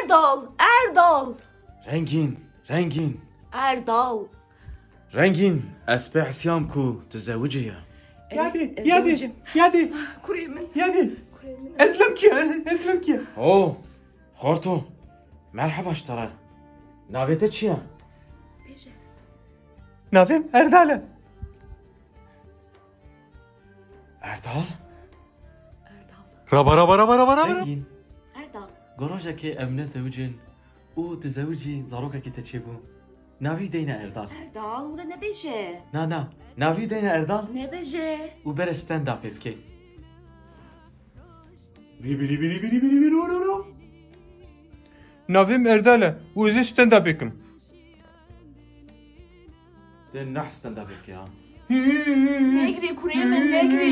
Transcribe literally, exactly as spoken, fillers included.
Erdal, Erdal. Rengîn, Rengîn. Erdal. Rengîn, ez pê hesiyam ku tu zewicî ye. Yadî, yadî, yadî, Kurê min. yadî. Kurê min. Ez limkî, ez limkî. O, xorto. Merheba ji te re. Navê te çi ye? Bêje. Navê min Erdal e. Erdal? Erdal. Raba, raba, raba, raba, raba. Rengîn. Erdal. Gorojekê em ne zewicin û tu zewicî zarokekî te çêbû. Navî deyne Erdal. Erdal, wina nebêje. Na, na. Navî deyne Erdal Nebêje. û bere stand-upê bike. Biri, biri, biri, biri, biri, biri, ro, ro, ro. Navê min Erdal e û ez ê stand-up bikim. Dê neh stand-upê bike ha. Negirê kurê min, negirê.